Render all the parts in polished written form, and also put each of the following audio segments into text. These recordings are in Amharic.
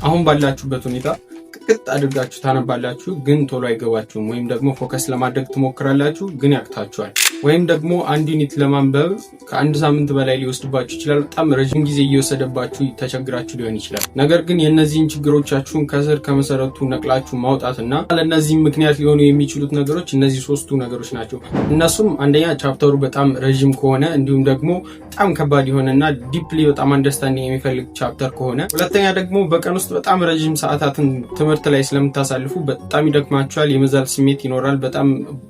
አሁን ባላችሁበት ሁኔታ ቅጥቅጥ አድርጋችሁ ታነባላችሁ፣ ግን ቶሎ አይገባችሁም። ወይም ደግሞ focus ለማድረግ ትሞክራላችሁ፣ ግን ያቅታችኋል። ወይም ደግሞ አንድ unit ለማንበብ ከአንድ ሳምንት በላይ ሊወስድባችሁ ይችላል። በጣም ረዥም ጊዜ እየወሰደባችሁ ተቸግራችሁ ሊሆን ይችላል። ነገር ግን የእነዚህን ችግሮቻችሁን ከስር ከመሰረቱ ነቅላችሁ ማውጣትና ለእነዚህም ምክንያት ሊሆኑ የሚችሉት ነገሮች እነዚህ ሶስቱ ነገሮች ናቸው። እነሱም አንደኛ chapter ኡ በጣም ረዥም ከሆነ፣ እንዲሁም ደግሞ በጣም ከባድ የሆነና deeply በጣም understanding የሚፈልግ chapter ከሆነ፣ ሁለተኛ ደግሞ በቀን ውስጥ በጣም ረዥም ሰዓታትን ትምህርት ላይ ስለምታሳልፉ በጣም ይደክማችኋል፣ የመዛል ስሜት ይኖራል፣ በጣም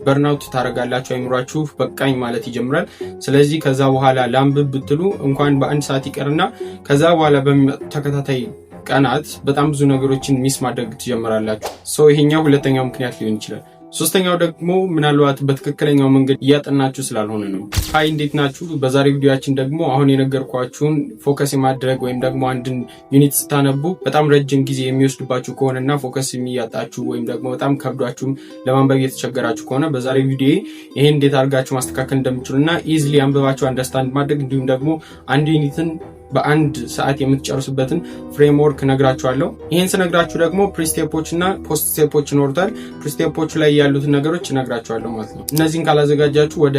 burnout ታደርጋላችሁ፣ አይምሯችሁ በቃኝ ማለት ይጀምራል። ስለዚህ ከዛ በኋላ ላንብብ ብትሉ እንኳን በአንድ ሰዓት ይቀርና ከዛ በኋላ በሚመጡ ተከታታይ ቀናት በጣም ብዙ ነገሮችን miss ማድረግ ትጀምራላችሁ። So ይሄኛው ሁለተኛው ምክንያት ሊሆን ይችላል። ሶስተኛው ደግሞ ምናልባት በትክክለኛው መንገድ እያጠናችሁ ስላልሆነ ነው። Hi፣ እንዴት ናችሁ? በዛሬ ቪዲዮአችን ደግሞ አሁን የነገርኳችሁን focus የማድረግ ወይም ደግሞ አንድን unit ስታነቡ በጣም ረጅም ጊዜ የሚወስድባችሁ ከሆነ እና focus የሚያጣችሁ ወይም ደግሞ በጣም ከብዷችሁም ለማንበብ እየተቸገራችሁ ከሆነ፣ በዛሬ ቪዲዮ ይሄን እንዴት አድርጋችሁ ማስተካከል እንደምትችሉ እና easily አንብባችሁ understand ማድረግ እንዲሁም ደግሞ አንድ unit ን በአንድ ሰዓት የምትጨርሱበትን framework እነግራችኋለሁ። ይህን ስነግራችሁ ደግሞ pre step ኦች እና post step ኦች ይኖሩታል። Pre step ኦቹ ላይ ያሉትን ነገሮች እነግራችኋለሁ ማለት ነው። እነዚህን ካላዘጋጃችሁ ወደ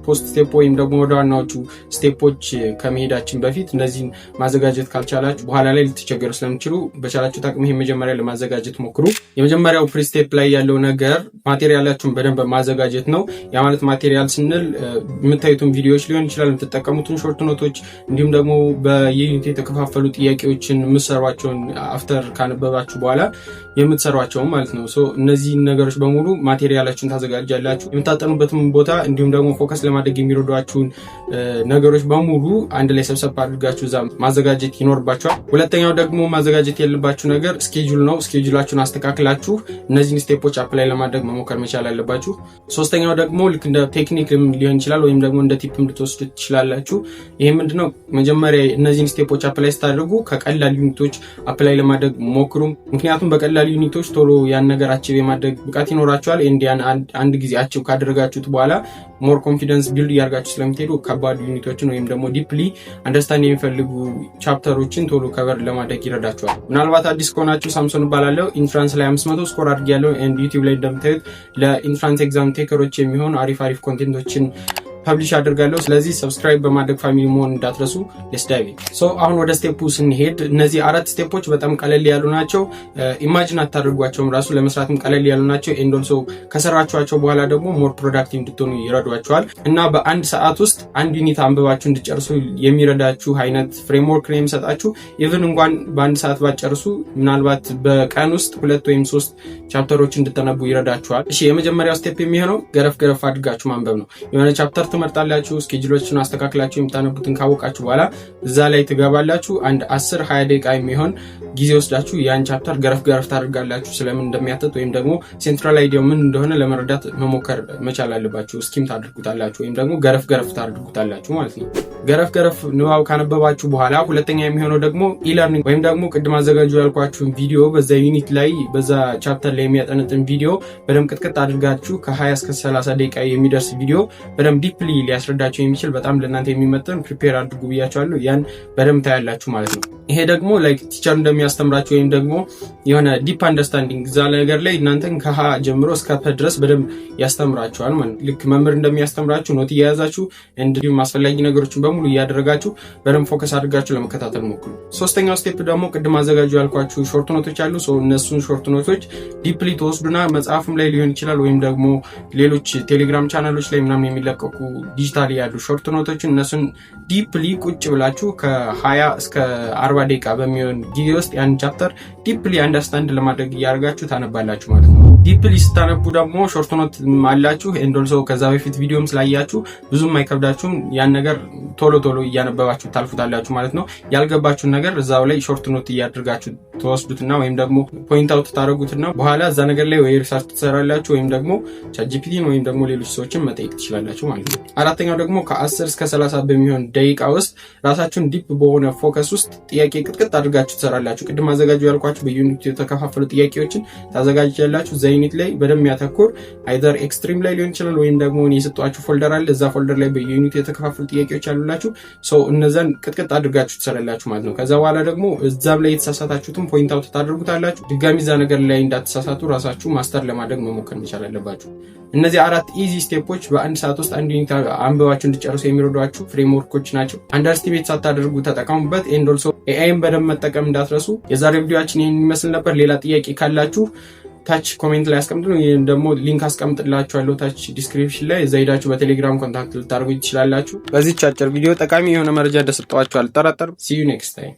post step ወይም ደግሞ ወደ ዋናዎቹ step ኦች ከመሄዳችን በፊት እነዚህን ማዘጋጀት ካልቻላችሁ በኋላ ላይ ልትቸገሩ ስለምትችሉ በቻላችሁት አቅም ይሄን መጀመሪያ ለማዘጋጀት ሞክሩ። የመጀመሪያው pre step ላይ ያለው ነገር material ኣችሁን በደንብ ማዘጋጀት ነው። ያ ማለት material ስንል የምታዩትን ቪዲዮዎች ሊሆን ይችላል፣ የምትጠቀሙትን short note ኦች፣ እንዲሁም ደግሞ በየ unit የተከፋፈሉ ጥያቄዎችን የምትሰሯቸውን፣ after ካነበባችሁ በኋላ የምትሰሯቸውን ማለት ነው። እነዚህን ነገሮች በሙሉ material ኣችሁን ታዘጋጃላችሁ። የምታጠኑበትን ቦታ እንዲሁም ደግሞ focus ለማድረግ የሚረዷችሁን ነገሮች በሙሉ አንድ ላይ ሰብሰብ አድርጋችሁ እዛ ማዘጋጀት ይኖርባችኋል። ሁለተኛው ደግሞ ማዘጋጀት ያለባችሁ ነገር schedule ነው። Schedule ኣችሁን አስተካክላችሁ እነዚህን step ኦች apply ለማድረግ መሞከር መቻል አለባችሁ። ሶስተኛው ደግሞ ልክ እንደ ቴክኒክ ሊሆን ይችላል ወይም ደግሞ እንደ tip ም ልትወስዱ ትችላላችሁ። ይህ ምንድነው? መጀመሪያ እነዚህን step ኦች apply ስታደርጉ ከቀላል unit ኦች apply ለማድረግ ሞክሩ። ምክንያቱም በቀላል unit ኦች ቶሎ ያን ነገር achieve የማድረግ ብቃት ይኖራችኋል። And ያን አንድ ጊዜ achieve ካደረጋችሁት በኋላ more confidence build እያደርጋችሁ ስለምትሄዱ ከባድ unit ኦችን ወይም ደግሞ deeply understand የሚፈልጉ chapter ኦችን ቶሎ cover ለማድረግ ይረዳችኋል። ምናልባት አዲስ ከሆናችሁ ሳምሶን እባላለሁ። Entrance ላይ 500 score አድርጌያለሁ። And YouTube ላይ እንደምታዩት ለ entrance exam taker ኦች የሚሆን አሪፍ አሪፍ content ኦችን publish አድርጋለሁ። ስለዚህ subscribe በማድረግ family መሆን እንዳትረሱ። Let's dive in. So አሁን ወደ step ኡ ስንሄድ እነዚህ አራት step ኦች በጣም ቀለል ያሉ ናቸው። Imagine አታደርጓቸውም፣ ራሱ ለመስራትም ቀለል ያሉ ናቸው። And also ከሰራችኋቸው በኋላ ደግሞ more productive እንድትሆኑ ይረዷችኋል እና በአንድ ሰዓት ውስጥ አንድ unit አንብባችሁ እንድትጨርሱ የሚረዳችሁ አይነት framework ነው የምሰጣችሁ። Even እንኳን በአንድ ሰዓት ባትጨርሱ ምናልባት በቀን ውስጥ ሁለት ወይም ሶስት chapter ኦች እንድታነቡ ይረዳችኋል። እሺ፣ የመጀመሪያው step የሚሆነው ገረፍ ገረፍ አድርጋችሁ ማንበብ ነው። የሆነ chapter ትመርጣላችሁ። Schedule ኦችን አስተካክላችሁ የምታነቡትን ካወቃችሁ በኋላ እዛ ላይ ትገባላችሁ። አንድ 10 20 ደቂቃ የሚሆን ጊዜ ወስዳችሁ ያን chapter ገረፍ ገረፍ ታደርጋላችሁ። ስለምን እንደሚያትት ወይም ደግሞ central idea ው ምን እንደሆነ ለመረዳት መሞከር መቻል አለባችሁ። Skim ታደርጉታላችሁ ወይም ደግሞ ገረፍ ገረፍ ታደርጉታላችሁ ማለት ነው። ገረፍ ገረፍ ንባብ ካነበባችሁ በኋላ ሁለተኛ የሚሆነው ደግሞ e-learning ወይም ደግሞ ቅድም አዘጋጁ ያልኳችሁን ቪዲዮ፣ በዛ unit ላይ በዛ chapter ላይ የሚያጠነጥን ቪዲዮ በደንብ ቅጥቅጥ አድርጋችሁ ከ20 እስከ 30 ደቂቃ የሚደርስ ቪዲዮ በደንብ deeply ሊያስረዳችሁ የሚችል፣ በጣም ለእናንተ የሚመጥን prepare አድርጉ ብያችኋለሁ። ያን በደንብ ታያላችሁ ማለት ነው። ይሄ ደግሞ like teacher እንደሚያስተምራችሁ ወይም ደግሞ የሆነ deep understanding እዛ ነገር ላይ እናንተን ከሀ ጀምሮ እስከ ፐ ድረስ በደንብ ያስተምራችኋል ማለት ነው። ልክ መምህር እንደሚያስተምራችሁ note እየያዛችሁ እንዲሁም አስፈላጊ ነገሮችን በሙሉ እያደረጋችሁ በደንብ focus አድርጋችሁ ለመከታተል ሞክሩ። ሶስተኛው step ደግሞ ቅድም አዘጋጁ ያልኳችሁ short note ኦች አሉ። እነሱን short note ኦች deeply ትወስዱና መጽሐፍም ላይ ሊሆን ይችላል ወይም ደግሞ ሌሎች ቴሌግራም ቻናሎች ላይ ምናምን የሚለቀቁ ዲጂታል ያሉ short note ኦችን፣ እነሱን deeply ቁጭ ብላችሁ ከ20 እስከ 40 ደቂቃ በሚሆን ጊዜ ውስጥ ያን chapter deeply understand ለማድረግ እያደረጋችሁ ታነባላችሁ ማለት ነው። Deeply ስታነቡ ደግሞ short note አላችሁ and also ከዛ በፊት ቪዲዮም ስላያችሁ ብዙም አይከብዳችሁም። ያን ነገር ቶሎ ቶሎ እያነበባችሁ ታልፉታላችሁ ማለት ነው። ያልገባችሁን ነገር እዛው ላይ short note እያደረጋችሁ ትወስዱትና ወይም ደግሞ point out ታደርጉትና በኋላ እዛ ነገር ላይ ወይ research ትሰራላችሁ ወይም ደግሞ ChatGPT ን ወይም ደግሞ ሌሎች ሰዎችን መጠየቅ ትችላላችሁ ማለት ነው። አራተኛው ደግሞ ከ10 እስከ 30 በሚሆን ደቂቃ ውስጥ ራሳችሁን deep በሆነ focus ውስጥ ጥያቄ ቅጥቅጥ አድርጋችሁ ትሰራላችሁ። ቅድም አዘጋጁ ያልኳችሁ በ unit የተከፋፈሉ ጥያቄዎችን ታዘጋጃላችሁ። እዛ unit ላይ በደንብ የሚያተኩር either extreme ላይ ሊሆን ይችላል ወይም ደግሞ እኔ የሰጧችሁ folder አለ። እዛ folder ላይ በ unit የተከፋፈሉ ጥያቄዎች አሉላችሁ። So እነዛን ቅጥቅጥ አድርጋችሁ ትሰራላችሁ ማለት ነው። ከዛ በኋላ ደግሞ እዛም ላይ የተሳሳታችሁትን point out ታደርጉታላችሁ። ድጋሚ እዛ ነገር ላይ እንዳትሳሳቱ ራሳችሁ master ለማድረግ መሞከር መቻል አለባችሁ። እነዚህ አራት easy step ኦች በአንድ ሰዓት ውስጥ አንድ unit አንብባችሁ እንድጨርሱ የሚረዷችሁ framework ኦች ናቸው። Underestimate ሳታደርጉ ተጠቀሙበት። And also AI ን በደንብ መጠቀም እንዳትረሱ። የዛሬ ቪዲዮአችን ይህን ይመስል ነበር። ሌላ ጥያቄ ካላችሁ ታች comment ላይ አስቀምጡ። ወይም ደግሞ link አስቀምጥላችኋለሁ ታች description ላይ፣ እዛ ሄዳችሁ በቴሌግራም contact ልታደርጉ ትችላላችሁ። በዚች አጭር ቪዲዮ ጠቃሚ የሆነ መረጃ እንደሰጠኋችሁ አልጠራጠርም። See you next time.